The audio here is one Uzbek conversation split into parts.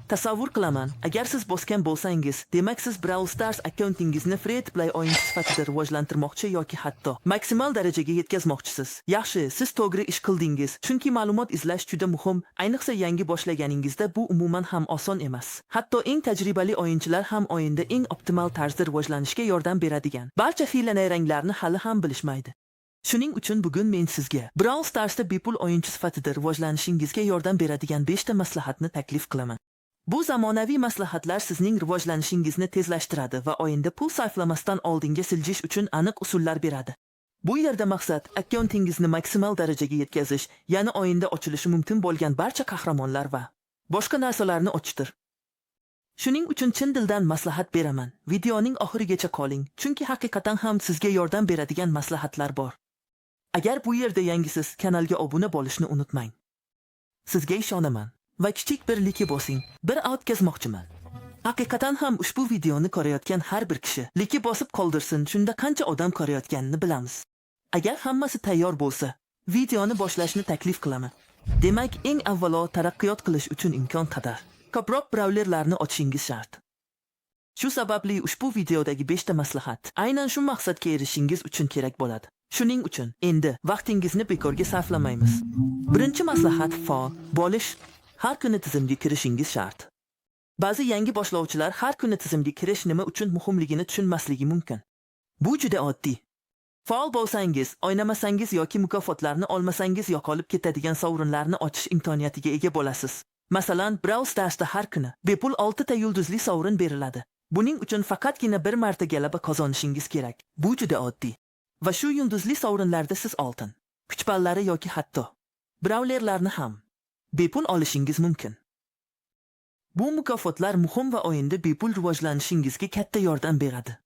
Tasavvur qilaman, agar siz bosgan bo'lsangiz, demak, siz Brawl Stars akkauntingizni free to play o'yinchi sifatida rivojlantirmoqchi yoki hatto maksimal darajaga yetkazmoqchisiz. Yaxshi, siz to'g'ri ish qildingiz, chunki ma'lumot izlash juda muhim, ayniqsa yangi boshlaganingizda bu umuman ham oson emas. Hatto eng tajribali o'yinchilar ham o'yinda eng optimal tarzda rivojlanishga yordam beradigan barcha hiyla nayranglarni hali ham bilishmaydi. Shuning uchun bugun men sizga Brawl Starsda bepul o'yinchi sifatida rivojlanishingizga yordam beradigan 5 ta maslahatni taklif qilaman. Bu zamonaviy maslahatlar sizning rivojlanishingizni tezlashtiradi va o'yinda pul sarflamasdan oldinga siljish uchun aniq usullar beradi. Bu yerda maqsad akkauntingizni maksimal darajaga yetkazish, ya'ni o'yinda ochilishi mumkin bo'lgan barcha qahramonlar va boshqa narsalarni ochishdir. Shuning uchun chin dildan maslahat beraman. Videoning oxirigacha qoling, chunki haqiqatan ham sizga yordam beradigan maslahatlar bor. Agar bu yerda yangisiz, kanalga obuna bo'lishni unutmang. Sizga ishonaman va kichik bir like bosing. Bir o'tkazmoqchiman. Haqiqatan ham ushbu videoni ko'rayotgan har bir kishi like bosib qoldirsin, shunda qancha odam ko'rayotganini bilamiz. Agar hammasi tayyor bo'lsa, videoni boshlashni taklif qilaman. Demak, eng avvalo taraqqiyot qilish uchun imkon qadar ko'proq brawlerlarni ochishingiz shart. Shu sababli ushbu videodagi 5 ta maslahat aynan shu maqsadga erishishingiz uchun kerak bo'ladi. Shuning uchun endi vaqtingizni bekorga sarflamaymiz. Birinchi maslahat: faol bo'lish. Har kuni tizimga kirishingiz shart. Ba'zi yangi boshlovchilar har kuni tizimga kirish nima uchun muhimligini tushunmasligi mumkin. Bu juda oddiy. Faol bo'lsangiz, o'ynamasangiz yoki mukofotlarni olmasangiz, yo'qolib ketadigan sovrinlarni ochish imkoniyatiga ega bo'lasiz. Masalan, Brawl Starsda har kuni bepul 6 ta yulduzli sovrin beriladi. Buning uchun faqatgina bir marta g'alaba qozonishingiz kerak. Bu juda oddiy. Va shu yulduzli sovrinlarda siz oltin, kuch ballari yoki hatto brawlerlarni ham bepul olishingiz mumkin. Bu mukofotlar muhim va o'yinda bepul rivojlanishingizga katta yordam beradi.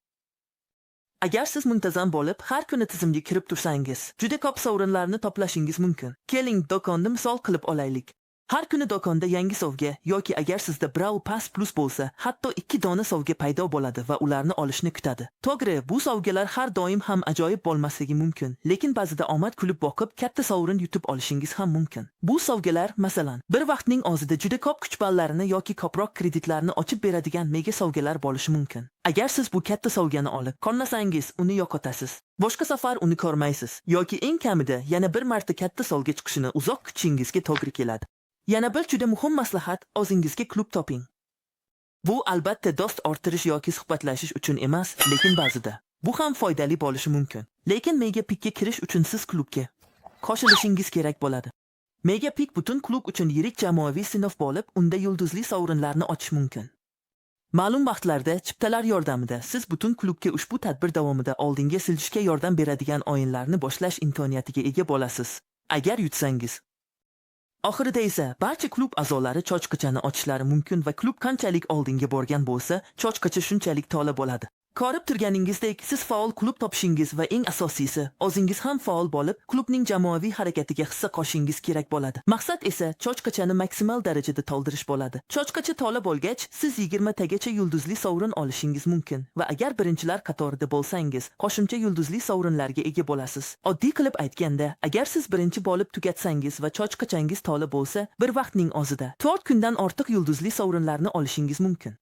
Agar siz muntazam bo'lib, har kuni tizimga kirib tursangiz, juda ko'p sovrinlarni to'plashingiz mumkin. Keling, do'konni misol qilib olaylik. Har kuni do'konda yangi sovg'a yoki agar sizda Brawl Pass Plus bo'lsa, hatto ikki dona sovg'a paydo bo'ladi va ularni olishni kutadi. To'g'ri, bu sovg'alar har doim ham ajoyib bo'lmasligi mumkin, lekin ba'zida omad kulib boqib, katta sovrin yutib olishingiz ham mumkin. Bu sovg'alar, masalan, bir vaqtning o'zida juda ko'p kuch ballarini yoki ko'proq kreditlarni ochib beradigan mega sovg'alar bo'lishi mumkin. Agar siz bu katta sovg'ani olib qolmasangiz, uni yo'qotasiz. Boshqa safar uni ko'rmaysiz yoki eng kamida yana bir marta katta sovg'a chiqishini uzoq kutishingizga to'g'ri keladi. Yana bir juda muhim maslahat: o'zingizga klub toping. Bu albatta do'st orttirish yoki suhbatlashish uchun emas, lekin ba'zida bu ham foydali bo'lishi mumkin. Lekin Mega Pikka kirish uchun siz klubga qo'shilishingiz kerak bo'ladi. Mega Pik butun klub uchun yirik jamoaviy sinf bo'lib, unda yulduzli sovrinlarni ochish mumkin. Ma'lum vaqtlarda chiptalar yordamida siz butun klubga ushbu tadbir davomida oldinga siljishga yordam beradigan o'yinlarni boshlash imkoniyatiga ega bo'lasiz. Agar yutsangiz. Oxirida esa barcha klub a'zolari cho'chqachani ochishlari mumkin va klub qanchalik oldinga borgan bo'lsa, cho'chqacha shunchalik to'la bo'ladi. Ko'rib turganingizdek, siz faol klub topishingiz va eng asosiysi, o'zingiz ham faol bo'lib, klubning jamoaviy harakatiga hissa qo'shishingiz kerak bo'ladi. Maqsad esa cho'chqachani maksimal darajada to'ldirish bo'ladi. Cho'chqacha to'la bo'lgach, siz 20 tagacha yulduzli sovrin olishingiz mumkin va agar birinchilar qatorida bo'lsangiz, qo'shimcha yulduzli sovrinlarga ega bo'lasiz. Oddiy qilib aytganda, agar siz birinchi bo'lib tugatsangiz va cho'chqachangiz to'la bo'lsa, bir vaqtning o'zida 4 kundan ortiq yulduzli sovrinlarni olishingiz mumkin.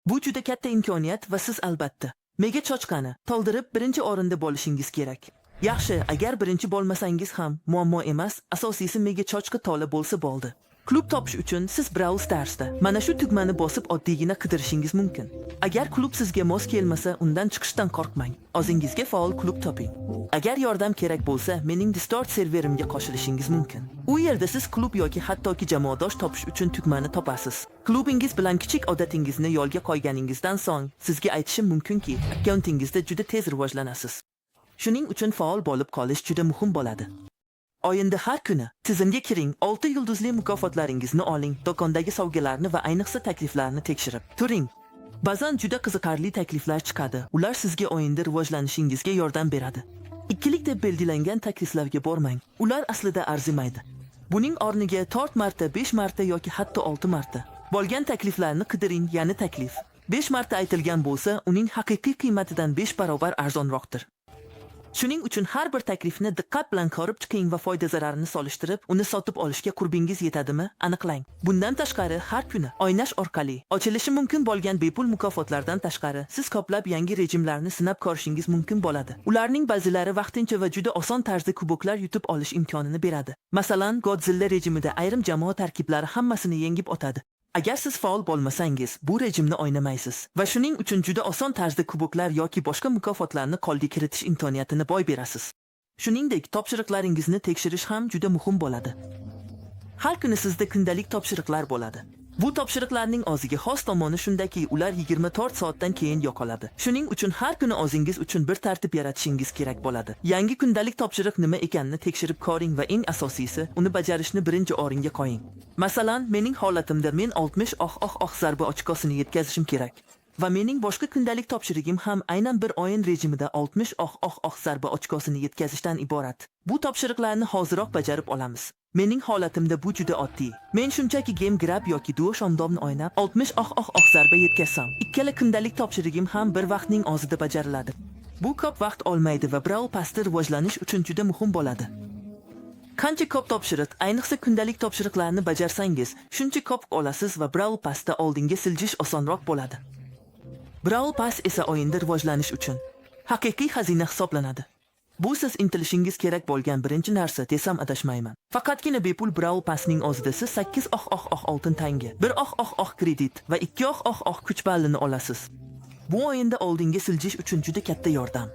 Bu juda katta imkoniyat va siz albatta mega cho'chqani to'ldirib, birinchi o'rinda bo'lishingiz kerak. Yaxshi, agar birinchi bo'lmasangiz ham muammo emas, asosiysi mega cho'chqa to'la bo'lsa bo'ldi. Klub topish uchun siz Brawl Starsda mana shu tugmani bosib, oddiygina qidirishingiz mumkin. Agar klub sizga mos kelmasa, undan chiqishdan qo'rqmang. O'zingizga faol klub toping. Agar yordam kerak bo'lsa, mening Discord serverimga qo'shilishingiz mumkin. U yerda siz klub yoki hattoki jamoadosh topish uchun tugmani topasiz. Klubingiz bilan kichik odatingizni yo'lga qo'yganingizdan so'ng, sizga aytishim mumkinki, akkauntingizda juda tez rivojlanasiz. Shuning uchun faol bo'lib qolish juda muhim bo'ladi. O'yinda har kuni tizimga kiring, 6 yulduzli mukofotlaringizni oling, do'kondagi sovg'alarni va ayniqsa takliflarni tekshirib turing. Ba'zan juda qiziqarli takliflar chiqadi. Ular sizga o'yinda rivojlanishingizga yordam beradi. Ikkilik deb belgilangan takliflarga bormang. Ular aslida arzimaydi. Buning o'rniga 4 marta, 5 marta yoki hatto 6 marta bo'lgan takliflarni qidiring, ya'ni taklif 5 marta aytilgan bo'lsa, uning haqiqiy qiymatidan 5 barobar arzonroqdir. Shuning uchun har bir taklifni diqqat bilan ko'rib chiqing va foyda zararini solishtirib, uni sotib olishga qurbingiz yetadimi, aniqlang. Bundan tashqari, har kuni o'ynash orqali ochilishi mumkin bo'lgan bepul mukofotlardan tashqari, siz ko'plab yangi rejimlarni sinab ko'rishingiz mumkin bo'ladi. Ularning ba'zilari vaqtincha va juda oson tarzda kuboklar yutib olish imkonini beradi. Masalan, Godzilla rejimida ayrim jamoa tarkiblari hammasini yengib o'tadi. Agar siz faol bo'lmasangiz, bu rejimni o'ynamaysiz va shuning uchun juda oson tarzda kuboklar yoki boshqa mukofotlarni qo'lga kiritish imkoniyatini boy berasiz. Shuningdek, topshiriqlaringizni tekshirish ham juda muhim bo'ladi. Har kuni sizda kundalik topshiriqlar bo'ladi. Bu topshiriqlarning o'ziga xos tomoni shundaki, ular 24 soatdan keyin yo'qoladi. Shuning uchun har kuni o'zingiz uchun bir tartib yaratishingiz kerak bo'ladi. Yangi kundalik topshiriq nima ekanini tekshirib ko'ring va eng asosiysi, uni bajarishni birinchi o'ringa qo'ying. Masalan, mening holatimda men 60 oh oh oh zarba ochkosini yetkazishim kerak. Va mening boshqa kundalik topshirig'im ham aynan bir o'yin rejimida 60 oh oh oh zarba ochkosini yetkazishdan iborat. Bu topshiriqlarni hoziroq bajarib olamiz. Mening holatimda bu juda oddiy. Men shunchaki Gem Grab yoki Duo Showdown o'ynab 60 oh oh oh zarba yetkazsam, ikkala kundalik topshirig'im ham bir vaqtning o'zida bajariladi. Bu ko'p vaqt olmaydi va Brawl Passda rivojlanish uchun juda muhim bo'ladi. Qancha ko'p topshiriq, ayniqsa kundalik topshiriqlarni bajarsangiz, shuncha ko'p olasiz va Brawl Passda oldinga siljish osonroq bo'ladi. Brawl Pass esa o'yinda rivojlanish uchun haqiqiy xazina hisoblanadi. Bu siz intilishingiz kerak bo'lgan birinchi narsa desam adashmayman. Faqatgina bepul Brawl Passning o'zida siz 8 oh oh oh oltin tanga, 1 oh oh oh kredit va 2 oh oh oh kuch ballini olasiz. Bu o'yinda oldinga siljish uchun juda katta yordam.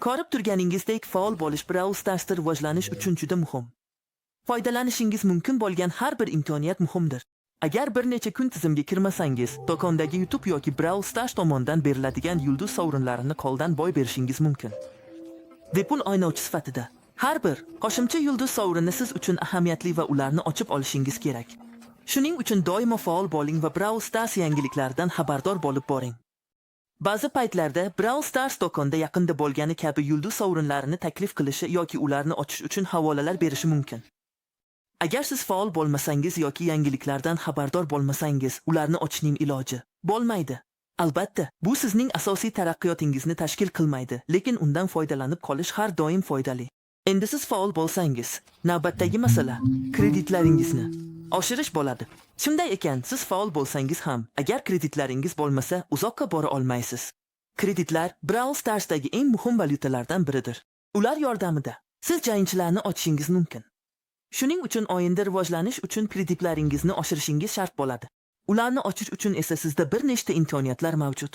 Ko'rib turganingizdek, faol bo'lish Brawl Starsda rivojlanish uchun juda muhim. Foydalanishingiz mumkin bo'lgan har bir imkoniyat muhimdir. Agar bir necha kun tizimga kirmasangiz, do'kondagi YouTube yoki Brawl Stars tomonidan beriladigan yulduz sovrinlarini qo'ldan boy berishingiz mumkin. Bepul o'ynovchi sifatida har bir qo'shimcha yulduz sovrini siz uchun ahamiyatli va ularni ochib olishingiz kerak. Shuning uchun doimo faol bo'ling va Brawl Stars yangiliklaridan xabardor bo'lib boring. Ba'zi paytlarda Brawl Stars do'konda yaqinda bo'lgani kabi yulduz sovrinlarini taklif qilishi yoki ularni ochish uchun havolalar berishi mumkin. Agar siz faol bo'lmasangiz yoki yangiliklardan xabardor bo'lmasangiz, ularni ochishning iloji bo'lmaydi. Albatta, bu sizning asosiy taraqqiyotingizni tashkil qilmaydi, lekin undan foydalanib qolish har doim foydali. Endi siz faol bo'lsangiz, navbatdagi masala kreditlaringizni oshirish bo'ladi. Shunday ekan, siz faol bo'lsangiz ham, agar kreditlaringiz bo'lmasa, uzoqqa bora olmaysiz. Kreditlar Brawl Starsdagi eng muhim valyutalardan biridir. Ular yordamida siz jangchilarni ochishingiz mumkin. Shuning uchun o'yinda rivojlanish uchun kreditlaringizni oshirishingiz shart bo'ladi. Ularni ochish uchun esa sizda bir nechta imkoniyatlar mavjud.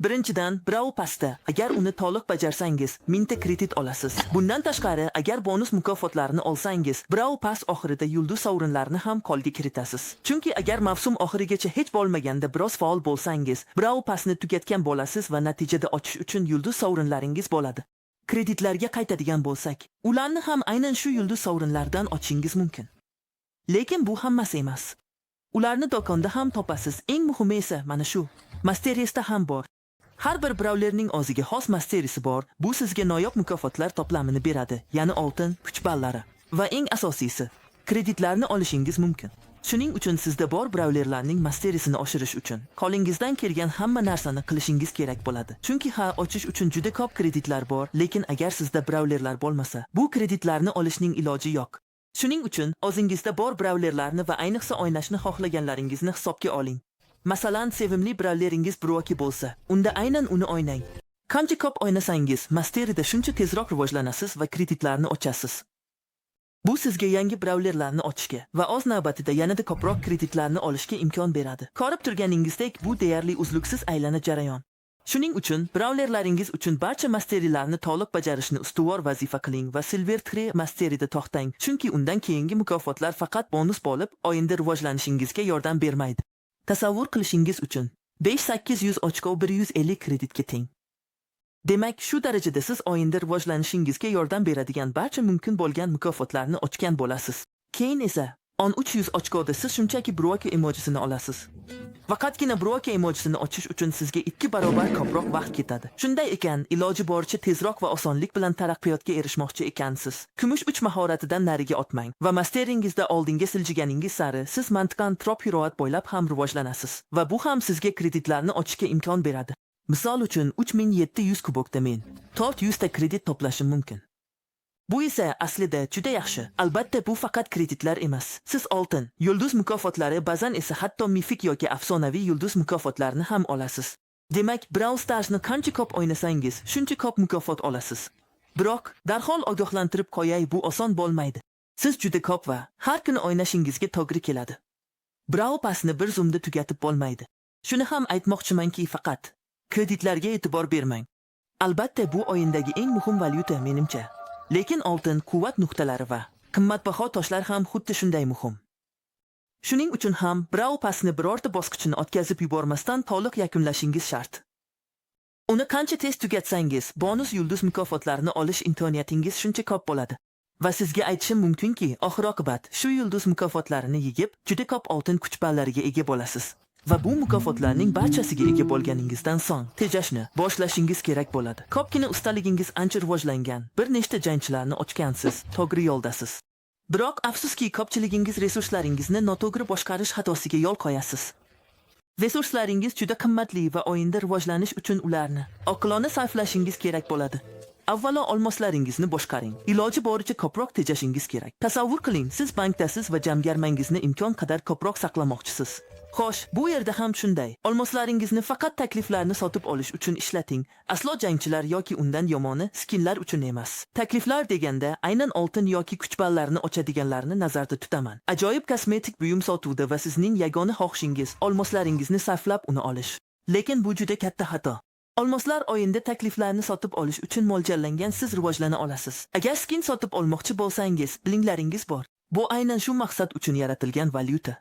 Birinchidan, Brawl Passda agar uni to'liq bajarsangiz, 1000 ta kredit olasiz. Bundan tashqari, agar bonus mukofotlarini olsangiz, Brawl Pass oxirida yulduz sovrinlarini ham qo'lga kiritasiz. Chunki agar mavsum oxirigacha hech bo'lmaganda biroz faol bo'lsangiz, Brawl Passni tugatgan bo'lasiz va natijada ochish uchun yulduz sovrinlaringiz bo'ladi. Kreditlarga qaytadigan bo'lsak, ularni ham aynan shu yulduz sovrinlardan ochishingiz mumkin. Lekin bu hammasi emas. Ularni do'konda ham topasiz. Eng muhimi esa mana shu. Masteriesda ham bor. Har bir brawlerning o'ziga xos masterisi bor. Bu sizga noyob mukofotlar to'plamini beradi, ya'ni oltin, kuch ballari va eng asosiysi, kreditlarni olishingiz mumkin. Shuning uchun sizda bor brawlerlarning masterisini oshirish uchun qo'lingizdan kelgan hamma narsani qilishingiz kerak bo'ladi. Chunki ha, ochish uchun juda ko'p kreditlar bor, lekin agar sizda brawlerlar bo'lmasa, bu kreditlarni olishning iloji yo'q. Shuning uchun o'zingizda bor brawlerlarni va ayniqsa o'ynashni xohlaganlaringizni hisobga oling. Masalan, sevimli brawleringiz Broki bo'lsa, unda aynan uni o'ynang. Qancha ko'p o'ynasangiz, masterida shuncha tezroq rivojlanasiz va kreditlarni ochasiz. Bu sizga yangi brawlerlarni ochishga va o'z navbatida yanada ko'proq kreditlarni olishga imkon beradi. Ko'rib turganingizdek, bu deyarli uzluksiz aylana jarayon. Shuning uchun brawlerlaringiz uchun barcha masterilarni to'liq bajarishni ustuvor vazifa qiling va Silver 3 masterida to'xtang, chunki undan keyingi mukofotlar faqat bonus bo'lib, o'yinda rivojlanishingizga yordam bermaydi. Tasavvur qilishingiz uchun 5800 ochko 150 kreditga teng. Demak, shu darajada siz o'yinda rivojlanishingizga yordam beradigan barcha mumkin bo'lgan mukofotlarni ochgan bo'lasiz. Keyin esa 1300 ochkoda siz shunchaki Broki emojisini olasiz. Faqatgina Broki emojisini ochish uchun sizga 2 barobar ko'proq vaqt ketadi. Shunday ekan, iloji boricha tezroq va osonlik bilan taraqqiyotga erishmoqchi ekansiz, kumush 3 mahoratidan nariga o'tmang va masteringizda oldinga siljiganingiz sari siz mantiqan Trophy Road bo'ylab ham rivojlanasiz va bu ham sizga kreditlarni ochishga imkon beradi. Misol uchun, 3700 kubokda men 400 ta kredit to'plashim mumkin. Bu esa aslida juda yaxshi. Albatta, bu faqat kreditlar emas. Siz oltin, yulduz mukofotlari, ba'zan esa hatto mifik yoki afsonaviy yulduz mukofotlarini ham olasiz. Demak, Brawl Starsni qancha ko'p o'ynasangiz, shuncha ko'p mukofot olasiz. Biroq darhol ogohlantirib qo'yay, bu oson bo'lmaydi. Siz juda ko'p va har kuni o'ynashingizga to'g'ri keladi. Brawl Passni bir zumda tugatib bo'lmaydi. Shuni ham aytmoqchimanki, faqat kreditlarga e'tibor bermang. Albatta, bu o'yindagi eng muhim valyuta menimcha. Lekin oltin, quvvat nuqtalari va qimmatbaho toshlar ham xuddi shunday muhim. Shuning uchun ham Brawl Passni birorta bosqichini o'tkazib yubormasdan to'liq yakunlashingiz shart. Uni qancha tez tugatsangiz, bonus yulduz mukofotlarini olish imkoniyatingiz shuncha ko'p bo'ladi. Va sizga aytishim mumkinki, oxir oqibat shu yulduz mukofotlarini yig'ib, juda ko'p oltin kuch ballariga ega bo'lasiz. Va bu mukofotlarning barchasiga ega bo'lganingizdan so'ng tejashni boshlashingiz kerak bo'ladi. Ko'pgina ustaligingiz ancha rivojlangan, bir nechta jangchilarni ochgansiz, to'g'ri yo'ldasiz. Biroq afsuski, ko'pchiligingiz resurslaringizni noto'g'ri boshqarish xatosiga yo'l qo'yasiz. Resurslaringiz juda qimmatli va o'yinda rivojlanish uchun ularni oqilona sarflashingiz kerak bo'ladi. Avvalo olmoslaringizni boshqaring. Iloji boricha ko'proq tejashingiz kerak. Tasavvur qiling, siz bankdasiz va jamg'armangizni imkon qadar ko'proq saqlamoqchisiz. Xo'sh, bu yerda ham shunday. Olmoslaringizni faqat takliflarni sotib olish uchun ishlating. Aslo jangchilar yoki, undan yomoni, skinlar uchun emas. Takliflar deganda aynan oltin yoki kuch ballarini ochadiganlarni nazarda tutaman. Ajoyib kosmetik buyum sotuvda va sizning yagona xohishingiz olmoslaringizni sarflab uni olish. Lekin bu juda katta xato. Olmoslar o'yinda takliflarni sotib olish uchun mo'ljallangan, siz rivojlana olasiz. Agar skin sotib olmoqchi bo'lsangiz, blinglaringiz bor. Bu aynan shu maqsad uchun yaratilgan valyuta.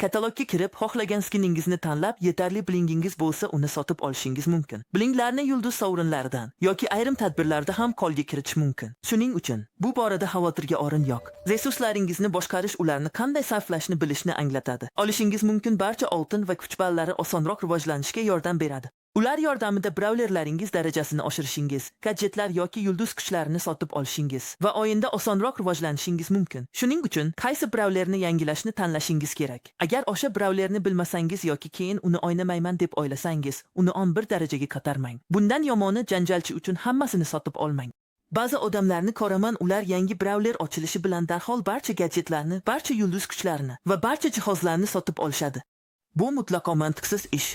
Katalogga kirib, xohlagan skiningizni tanlab, yetarli blingingiz bo'lsa, uni sotib olishingiz mumkin. Blinglarni yulduz sovrinlaridan yoki ayrim tadbirlarda ham qo'lga kiritish mumkin. Shuning uchun bu borada xavotirga o'rin yo'q. Resurslaringizni boshqarish ularni qanday sarflashni bilishni anglatadi. Olishingiz mumkin barcha oltin va kuch ballari osonroq rivojlanishga yordam beradi. Ular yordamida brawlerlaringiz darajasini oshirishingiz, gadjetlar yoki yulduz kuchlarini sotib olishingiz va o'yinda osonroq rivojlanishingiz mumkin. Shuning uchun qaysi brawlerni yangilashni tanlashingiz kerak. Agar o'sha brawlerni bilmasangiz yoki keyin uni o'ynamayman deb o'ylasangiz, uni 11 darajaga ko'tarmang. Bundan yomoni, janjalchi uchun hammasini sotib olmang. Ba'zi odamlarni ko'raman, ular yangi brawler ochilishi bilan darhol barcha gadjetlarni, barcha yulduz kuchlarini va barcha jihozlarni sotib olishadi. Bu mutlaqo mantiqsiz ish.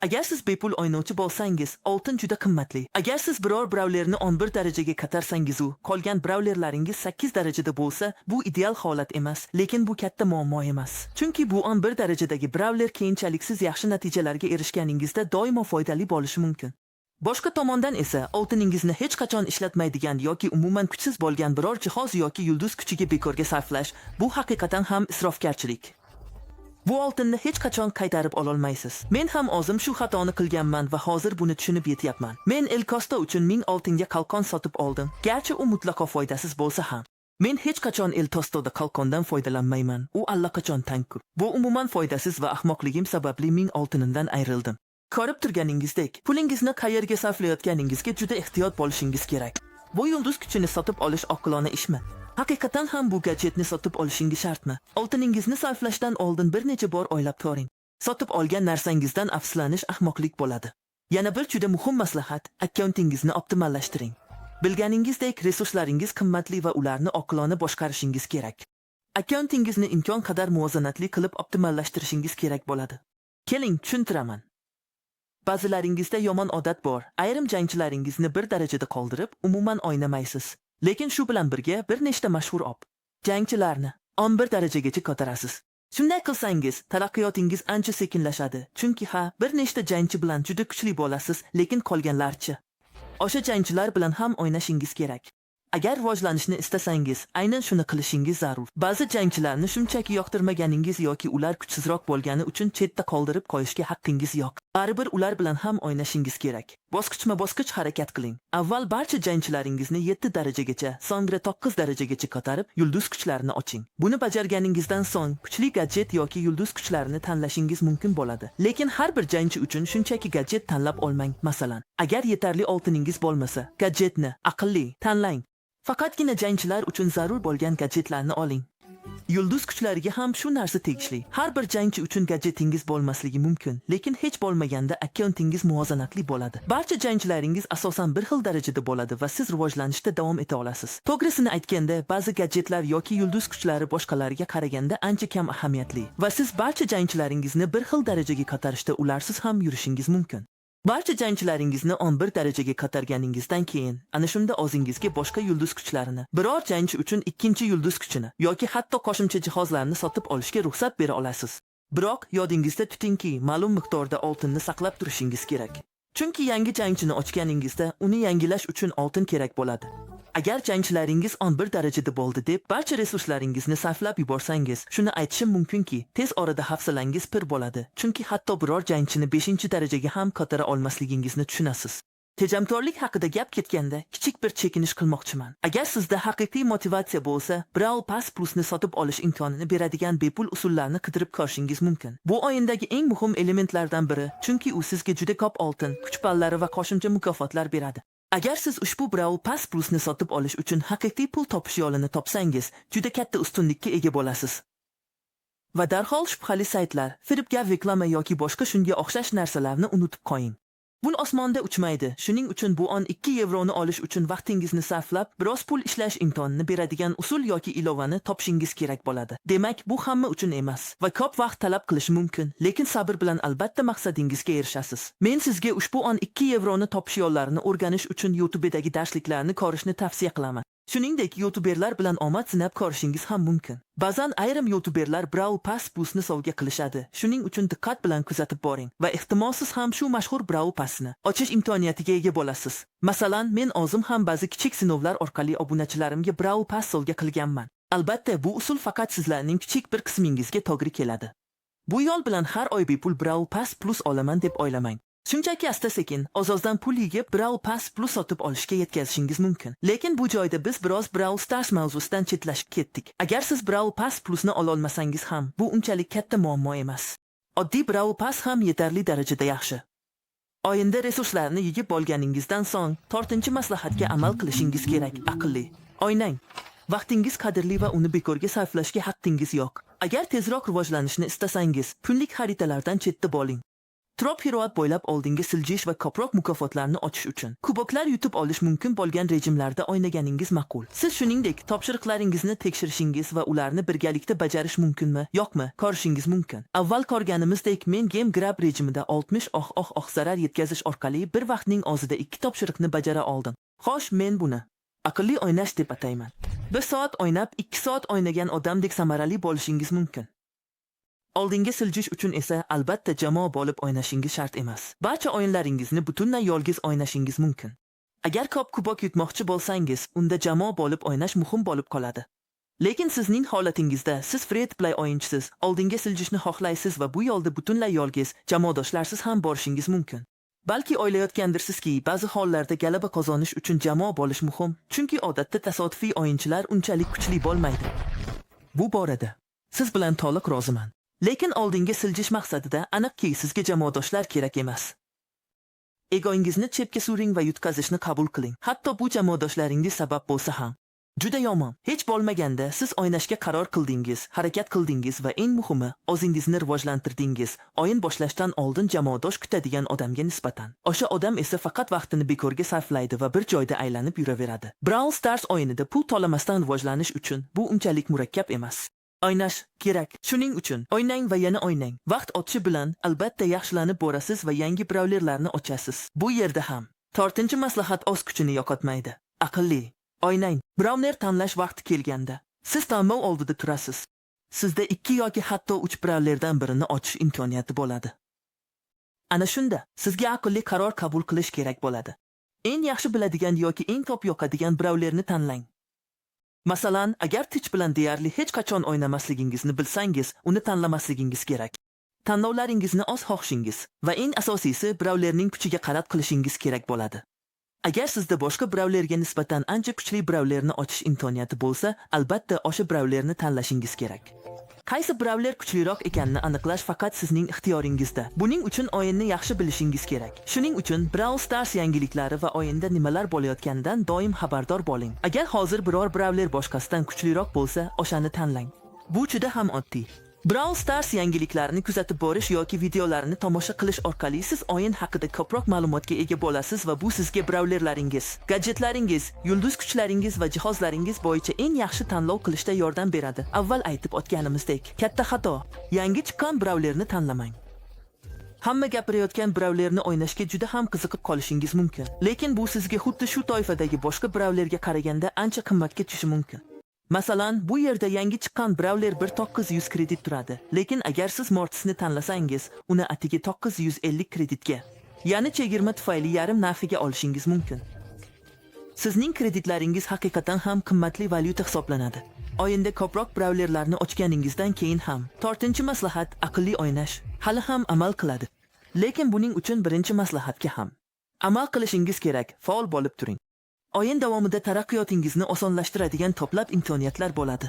Agar siz bepul o'ynovchi bo'lsangiz, oltin juda qimmatli. Agar siz biror brawlerni 11 darajaga ko'tarsangiz u qolgan brawlerlaringiz 8 darajada bo'lsa, bu ideal holat emas, lekin bu katta muammo emas. Chunki bu 11 darajadagi brawler keyinchalik siz yaxshi natijalarga erishganingizda doimo foydali bo'lishi mumkin. Boshqa tomondan esa oltiningizni hech qachon ishlatmaydigan yoki umuman kuchsiz bo'lgan biror jihoz yoki yulduz kuchiga bekorga sarflash, bu haqiqatan ham isrofgarchilik. Bu oltinni hech qachon qaytarib ololmaysiz. Men ham o'zim shu xatoni qilganman va hozir buni tushunib yetyapman. Men El Tosto uchun 1000 oltinga qalqon sotib oldim. Garchi u mutlaqo foydasiz bo'lsa ham. Men hech qachon El Tostoda qalqondan foydalanmayman. U allaqachon tank. Bu umuman foydasiz va ahmoqligim sababli 1000 oltinimdan ayrildim. Ko'rib turganingizdek, pulingizni qayerga sarflayotganingizga juda ehtiyot bo'lishingiz kerak. Bu yulduz kuchini sotib olish oqilona ishmi? Haqiqatan ham bu gadjetni sotib olishingiz shartmi? Oltiningizni sarflashdan oldin bir necha bor o'ylab ko'ring. Sotib olgan narsangizdan afsuslanish ahmoqlik bo'ladi. Yana bir juda muhim maslahat: akkauntingizni optimallashtiring. Bilganingizdek, resurslaringiz qimmatli va ularni oqilona boshqarishingiz kerak. Akkauntingizni imkon qadar muvozanatli qilib optimallashtirishingiz kerak bo'ladi. Keling, tushuntiraman. Ba'zilaringizda yomon odat bor. Ayrim jangchilaringizni bir darajada qoldirib, umuman o'ynamaysiz. Lekin shu bilan birga bir nechta mashhur jangchilarni 11 darajagacha ko'tarasiz. Shunday qilsangiz, taraqqiyotingiz ancha sekinlashadi. Chunki ha, bir nechta jangchi bilan juda kuchli bo'lasiz, lekin qolganlarchi? O'sha jangchilar bilan ham o'ynashingiz kerak. Agar rivojlanishni istasangiz, aynan shuni qilishingiz zarur. Ba'zi jangchilarni shunchaki yoqtirmaganingiz yoki ular kuchsizroq bo'lgani uchun chetda qoldirib qo'yishga haqqingiz yo'q. Baribir ular bilan ham o'ynashingiz kerak. Bosqichma-bosqich harakat qiling. Avval barcha jangchilaringizni 7 darajagacha, so'ngra 9 darajagacha ko'tarib, yulduz kuchlarini oching. Buni bajarganingizdan so'ng kuchli gadjet yoki yulduz kuchlarini tanlashingiz mumkin bo'ladi. Lekin har bir jangchi uchun shunchaki gadjet tanlab olmang. Masalan, agar yetarli oltiningiz bo'lmasa, gadjetni aqlli tanlang. Faqatgina jangchilar uchun zarur bo'lgan gadjetlarni oling. Yulduz kuchlariga ham shu narsa tegishli. Har bir jangchi uchun gadjetingiz bo'lmasligi mumkin, lekin hech bo'lmaganda akkauntingiz muvozanatli bo'ladi. Barcha jangchilaringiz asosan bir xil darajada bo'ladi va siz rivojlanishda davom eta olasiz. To'g'risini aytganda, ba'zi gadjetlar yoki yulduz kuchlari boshqalariga qaraganda ancha kam ahamiyatli va siz barcha jangchilaringizni bir xil darajaga ko'tarishda ularsiz ham yurishingiz mumkin. Barcha jangchilaringizni 11 darajaga ko'targaningizdan keyin, ana shunda o'zingizga boshqa yulduz kuchlarini, biror jangchi uchun ikkinchi yulduz kuchini yoki hatto qo'shimcha jihozlarni sotib olishga ruxsat bera olasiz. Biroq yodingizda tutingki, ma'lum miqdorda oltinni saqlab turishingiz kerak. Chunki yangi jangchini ochganingizda uni yangilash uchun oltin kerak bo'ladi. Agar jangchilaringiz 11 darajada bo'ldi deb barcha resurslaringizni sarflab yuborsangiz, shuni aytishim mumkinki, tez orada hafsalangiz pir bo'ladi. Chunki hatto biror jangchini 5-darajaga ham ko'tara olmasligingizni tushunasiz. Tejamkorlik haqida gap ketganda kichik bir chekinish qilmoqchiman. Agar sizda haqiqiy motivatsiya bo'lsa, Brawl Pass Plusni sotib olish imkonini beradigan bepul usullarni qidirib ko'rishingiz mumkin. Bu o'yindagi eng muhim elementlardan biri, chunki u sizga juda ko'p oltin, kuch ballari va qo'shimcha mukofotlar beradi. Agar siz ushbu Brawl Pass Plusni sotib olish uchun haqiqiy pul topish yo'lini topsangiz, juda katta ustunlikka ega bo'lasiz. Va darhol shubhali saytlar, firibgar reklama yoki boshqa shunga o'xshash narsalarni unutib qo'ying. Pul osmonda uchmaydi. Shuning uchun bu 12 yevroni olish uchun vaqtingizni sarflab, biroz pul ishlash imkonini beradigan usul yoki ilovani topishingiz kerak bo'ladi. Demak, bu hamma uchun emas va ko'p vaqt talab qilishi mumkin, lekin sabr bilan albatta maqsadingizga erishasiz. Men sizga ushbu 12 yevroni topish yo'llarini o'rganish uchun YouTube'dagi darsliklarni ko'rishni tavsiya qilaman. Shuningdek, youtuberlar bilan omad sinab ko'rishingiz ham mumkin. Ba'zan ayrim youtuberlar Brawl Pass Plusni sovg'a qilishadi. Shuning uchun diqqat bilan kuzatib boring va ehtimol siz ham shu mashhur Brawl Passni ochish imkoniyatiga ega bo'lasiz. Masalan, men o'zim ham ba'zi kichik sinovlar orqali obunachilarimga Brawl Pass sovg'a qilganman. Albatta, bu usul faqat sizlarning kichik bir qismingizga to'g'ri keladi. Bu yo'l bilan har oy bepul Brawl Pass Plus olaman deb o'ylamang. Shunchaki asta-sekin, oz-ozdan pul yig'ib Brawl Pass Plus sotib olishga yetkazishingiz mumkin. Lekin bu joyda biz biroz Brawl Stars mavzusidan chetlashib ketdik. Agar siz Brawl Pass Plusni ololmasangiz ham, bu unchalik katta muammo emas. Oddiy Brawl Pass ham yetarli darajada yaxshi. O'yinda resurslarni yig'ib bo'lganingizdan so'ng, to'rtinchi maslahatga amal qilishingiz kerak, aqlli. O'ynang. Vaqtingiz qadrli va uni bekorga sarflashga haqqingiz yo'q. Agar tezroq rivojlanishni istasangiz, kunlik xaritalardan chetda bo'ling. Trophy Road bo'ylab oldinga siljish va ko'proq mukofotlarni ochish uchun kuboklar yutib olish mumkin bo'lgan rejimlarda o'ynaganingiz ma'qul. Siz shuningdek topshiriqlaringizni tekshirishingiz va ularni birgalikda bajarish mumkinmi, yo'qmi ko'rishingiz mumkin. Avval ko'rganimizdek, men Gem Grab rejimida 60 oh oh oh zarar yetkazish orqali bir vaqtning o'zida ikki topshiriqni bajara oldim. Xo'sh, men buni aqlli o'ynash deb atayman. 1 soat o'ynab, 2 soat o'ynagan odamdek samarali bo'lishingiz mumkin. Oldinga siljish uchun esa albatta jamoa bo'lib o'ynashingiz shart emas. Barcha o'yinlaringizni butunlay yolg'iz o'ynashingiz mumkin. Agar ko'p kubok yutmoqchi bo'lsangiz, unda jamoa bo'lib o'ynash muhim bo'lib qoladi. Lekin sizning holatingizda siz free to play o'yinchisiz, oldinga siljishni xohlaysiz va bu yo'lda butunlay yolg'iz, jamoadoshlarsiz ham borishingiz mumkin. Balki o'ylayotgandirsizki, ba'zi hollarda g'alaba qozonish uchun jamoa bo'lish muhim, chunki odatda tasodifiy o'yinchilar unchalik kuchli bo'lmaydi. Bu borada siz bilan to'liq roziman. Lekin oldinga siljish maqsadida aniqki sizga jamoadoshlar kerak emas. Egoingizni chepga suring va yutqazishni qabul qiling. Hatto bu jamoadoshlaringiz sabab bo'lsa ham. Juda yomon. Hech bo'lmaganda siz o'ynashga qaror qildingiz, harakat qildingiz va eng muhimi, o'zingizni rivojlantirdingiz. O'yin boshlashdan oldin jamoadosh kutadigan odamga nisbatan. O'sha odam esa faqat vaqtini bekorga sarflaydi va bir joyda aylanib yuraveradi. Brawl Stars o'yinida pul to'lamasdan rivojlanish uchun bu unchalik murakkab emas. O'ynash kerak. Shuning uchun o'ynang va yana o'ynang. Vaqt o'tishi bilan albatta yaxshilanib borasiz va yangi brawlerlarni ochasiz. Bu yerda ham to'rtinchi maslahat o'z kuchini yo'qotmaydi. Aqlli o'ynang. Brawler tanlash vaqti kelganda siz tanlov oldida turasiz. Sizda ikki yoki hatto uch brawlerdan birini ochish imkoniyati bo'ladi. Ana shunda sizga aqlli qaror qabul qilish kerak bo'ladi. Eng yaxshi biladigan yoki eng ko'p yoqadigan brawlerni tanlang. Masalan, agar Tich bilan deyarli hech qachon o'ynamasligingizni bilsangiz, uni tanlamasligingiz kerak. Tanlovlaringizni o'z xohishingiz va eng asosiysi brawlerning kuchiga qarab qilishingiz kerak bo'ladi. Agar sizda boshqa brawlerga nisbatan ancha kuchli brawlerni ochish imkoniyati bo'lsa, albatta o'sha brawlerni tanlashingiz kerak. Qaysi brawler kuchliroq ekanini aniqlash faqat sizning ixtiyoringizda. Buning uchun o'yinni yaxshi bilishingiz kerak. Shuning uchun Brawl Stars yangiliklari va o'yinda nimalar bo'layotganidan doim xabardor bo'ling. Agar hozir biror brawler boshqasidan kuchliroq bo'lsa, o'shani tanlang. Bu juda ham oddiy. Brawl Stars yangiliklarini kuzatib borish yoki videolarni tomosha qilish orqali siz o'yin haqida ko'proq ma'lumotga ega bo'lasiz va bu sizga brawlerlaringiz, gadjetlaringiz, yulduz kuchlaringiz va jihozlaringiz bo'yicha eng yaxshi tanlov qilishda yordam beradi. Avval aytib o'tganimizdek, katta xato. Yangi chiqqan brawlerni tanlamang. Hamma gapirayotgan brawlerni o'ynashga juda ham qiziqib qolishingiz mumkin. Lekin bu sizga xuddi shu toifadagi boshqa brawlerga qaraganda ancha qimmatga tushishi mumkin. Masalan, bu yerda yangi chiqqan brawler 1900 kredit turadi. Lekin agar siz Mortisni tanlasangiz, uni atigi 950 kreditga, ya'ni chegirma tufayli yarim narxiga olishingiz mumkin. Sizning kreditlaringiz haqiqatan ham qimmatli valyuta hisoblanadi. O'yinda ko'proq brawlerlarni ochganingizdan keyin ham to'rtinchi maslahat, aqlli o'ynash, hali ham amal qiladi. Lekin buning uchun birinchi maslahatga ham amal qilishingiz kerak, faol bo'lib turing. O'yin davomida taraqqiyotingizni osonlashtiradigan to'plab imkoniyatlar bo'ladi.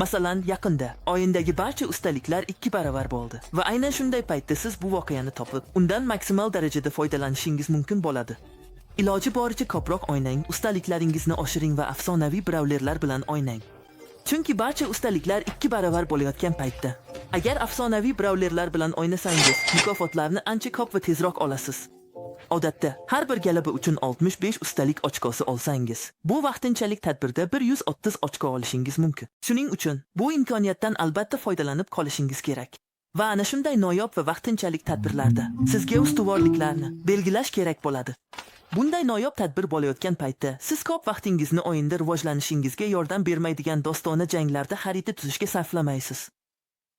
Masalan, yaqinda o'yindagi barcha ustaliklar 2 baravar bo'ldi va aynan shunday paytda siz bu voqeani topib, undan maksimal darajada foydalanishingiz mumkin bo'ladi. Iloji boricha ko'proq o'ynang, ustaliklaringizni oshiring va afsonaviy brawlerlar bilan o'ynang. Chunki barcha ustaliklar 2 baravar bo'layotgan paytda, agar afsonaviy brawlerlar bilan o'ynasangiz, mukofotlarni ancha ko'p va tezroq olasiz. Odatda har bir g'alaba uchun 65 ustalik ochkosi olsangiz, bu vaqtinchalik tadbirda 130 ochko olishingiz mumkin. Shuning uchun bu imkoniyatdan albatta foydalanib qolishingiz kerak. Va ana shunday noyob va vaqtinchalik tadbirlarda sizga ustuvorliklarni belgilash kerak bo'ladi. Bunday noyob tadbir bo'layotgan paytda siz ko'p vaqtingizni o'yinda rivojlanishingizga yordam bermaydigan dostona janglarda xarita tuzishga sarflamaysiz.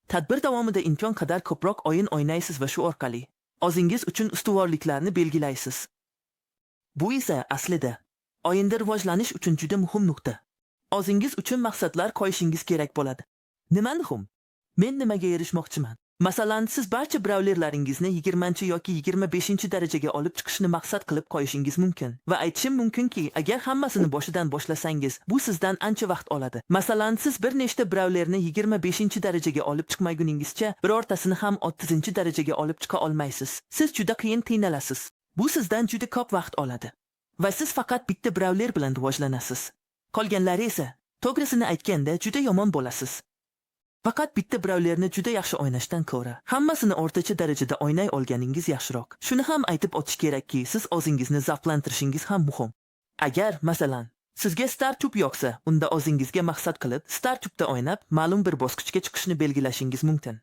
Tadbir davomida imkon qadar ko'proq o'yin o'ynaysiz va shu orqali o'zingiz uchun ustuvorliklarni belgilaysiz. Bu esa aslida o'yinda rivojlanish uchun juda muhim nuqta. O'zingiz uchun maqsadlar qo'yishingiz kerak bo'ladi. Nima muhim? Men nimaga erishmoqchiman? Masalan, siz barcha brawlerlaringizni 20 yoki 25 darajaga olib chiqishni maqsad qilib qo'yishingiz mumkin. Va aytishim mumkinki, agar hammasini boshidan boshlasangiz, bu sizdan ancha vaqt oladi. Masalan, siz bir nechta brawlerni 25 darajaga olib chiqmaguningizcha, birortasini ham 30 darajaga olib chiqa olmaysiz. Siz juda qiyin qiynalasiz. Bu sizdan juda ko'p vaqt oladi. Va siz faqat bitta brawler bilan rivojlanasiz. Qolganlari esa, to'g'risini aytganda, juda yomon bo'lasiz. Faqat bitta brawlerni juda yaxshi o'ynashdan ko'ra, hammasini o'rtacha darajada o'ynay olganingiz yaxshiroq. Shuni ham aytib o'tish kerakki, siz o'zingizni zavqlantirishingiz ham muhim. Agar, masalan, sizga Star Tube yoqsa, unda o'zingizga maqsad qilib, Star Tube'da o'ynab, ma'lum bir bosqichga chiqishni belgilashingiz mumkin.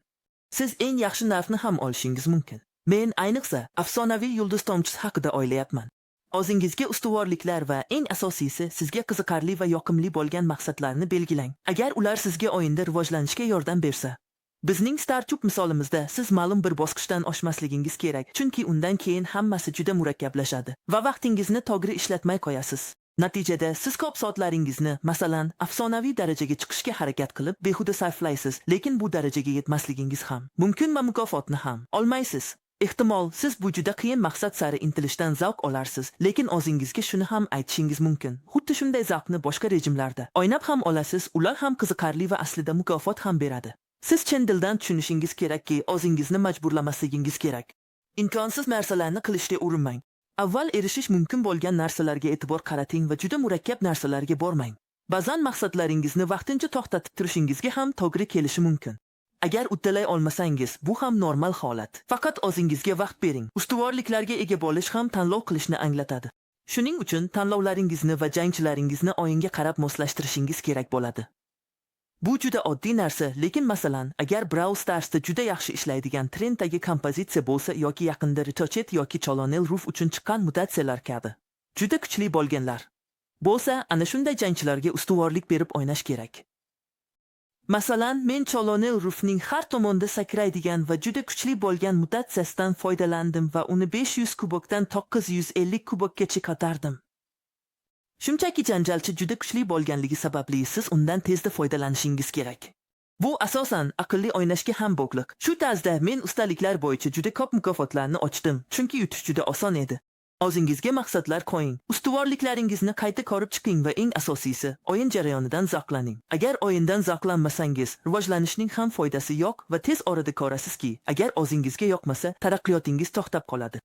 Siz eng yaxshi narxni ham olishingiz mumkin. Men ayniqsa afsonaviy yulduz tomchisi haqida o'ylayapman. O'zingizga ustuvorliklar va eng asosiysi, sizga qiziqarli va yoqimli bo'lgan maqsadlarni belgilang. Agar ular sizga o'yinda rivojlanishga yordam bersa. Bizning StarTube misolimizda siz ma'lum bir bosqichdan oshmasligingiz kerak, chunki undan keyin hammasi juda murakkablashadi va vaqtingizni to'g'ri ishlatmay qo'yasiz. Natijada siz ko'p soatlaringizni, masalan, afsonaviy darajaga chiqishga harakat qilib, behuda sarflaysiz, lekin bu darajaga yetmasligingiz ham mumkin va mukofotni ham olmaysiz. Ehtimol, siz bu juda qiyin maqsad sari intilishdan zavq olarsiz, lekin o'zingizga shuni ham aytishingiz mumkin. Xuddi shunday zavqni boshqa rejimlarda o'ynab ham olasiz, ular ham qiziqarli va aslida mukofot ham beradi. Siz chin dildan tushunishingiz kerakki, o'zingizni majburlamasligingiz kerak. Imkonsiz narsalarni qilishga urinmang. Avval erishish mumkin bo'lgan narsalarga e'tibor qarating va juda murakkab narsalarga bormang. Ba'zan maqsadlaringizni vaqtincha to'xtatib turishingizga ham to'g'ri kelishi mumkin. Agar uddalay olmasangiz, bu ham normal holat. Faqat o'zingizga vaqt bering. Ustuvorliklarga ega bo'lish ham tanlov qilishni anglatadi. Shuning uchun tanlovlaringizni va jangchilaringizni o'yinga qarab moslashtirishingiz kerak bo'ladi. Bu juda oddiy narsa, lekin masalan, agar Brawl Starsda juda yaxshi ishlaydigan trenddagi kompozitsiya bo'lsa yoki yaqinda Ricochet yoki Colonel Ruff uchun chiqqan mutatsiyalar kabi juda kuchli bo'lganlar bo'lsa, ana shunday jangchilarga ustuvorlik berib o'ynash kerak. Masalan, men Colonel Ruffning har tomonda sakraydigan va juda kuchli bo'lgan mutatsiyasidan foydalandim va uni 500 kubokdan 950 kubokgacha ko'tardim. Shunchaki janjalchi juda kuchli bo'lganligi sababli siz undan tezda foydalanishingiz kerak. Bu asosan aqlli o'ynashga ham bog'liq. Shu tarzda men ustaliklar bo'yicha juda ko'p mukofotlarni ochdim, chunki yutish juda oson edi. O'zingizga maqsadlar qo'ying, ustuvorliklaringizni qayta ko'rib chiqing va eng asosiysi, o'yin jarayonidan zavqlaning. Agar o'yindan zavqlanmasangiz, rivojlanishning ham foydasi yo'q va tez orada ko'rasizki, agar o'zingizga yoqmasa, taraqqiyotingiz to'xtab qoladi.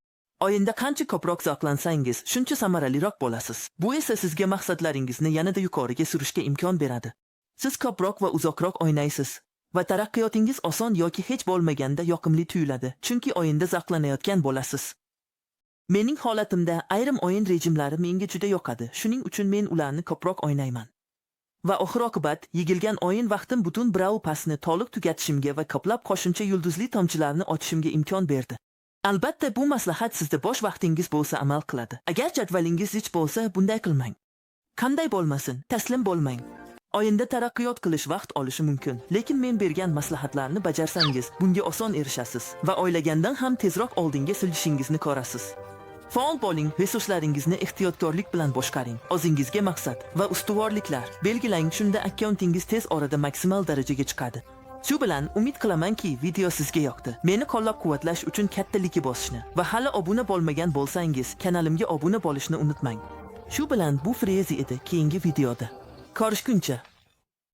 O'yinda qancha ko'proq zavqlansangiz, shuncha samaraliroq bo'lasiz. Bu esa sizga maqsadlaringizni yanada yuqoriga surishga imkon beradi. Siz ko'proq va uzoqroq o'ynaysiz va taraqqiyotingiz oson yoki hech bo'lmaganda yoqimli tuyuladi, chunki o'yinda zavqlanayotgan bo'lasiz. Mening holatimda ayrim o'yin rejimlari menga juda yoqadi, shuning uchun men ularni ko'proq o'ynayman. Va oxir-oqibat yig'ilgan o'yin vaqtim butun Brawl Passni to'liq tugatishimga va ko'plab qo'shimcha yulduzli tomchilarni ochishimga imkon berdi. Albatta, bu maslahat sizda bo'sh vaqtingiz bo'lsa amal qiladi. Agar jadvalingiz zich bo'lsa, bunday qilmang. Qanday bo'lmasin, taslim bo'lmang. O'yinda taraqqiyot qilish vaqt olishi mumkin, lekin men bergan maslahatlarni bajarsangiz, bunga oson erishasiz va o'ylagandan ham tezroq oldinga siljishingizni ko'rasiz. Faol bo'ling, resurslaringizni ehtiyotkorlik bilan boshqaring. O'zingizga maqsad va ustuvorliklar belgilang, shunda akkauntingiz tez orada maksimal darajaga chiqadi. Shu bilan umid qilamanki, video sizga yoqdi. Meni qo'llab-quvvatlash uchun katta like bosishni va hali obuna bo'lmagan bo'lsangiz, kanalimga obuna bo'lishni unutmang. Shu bilan bu Frezi edi. Keyingi videoda ko'rishguncha.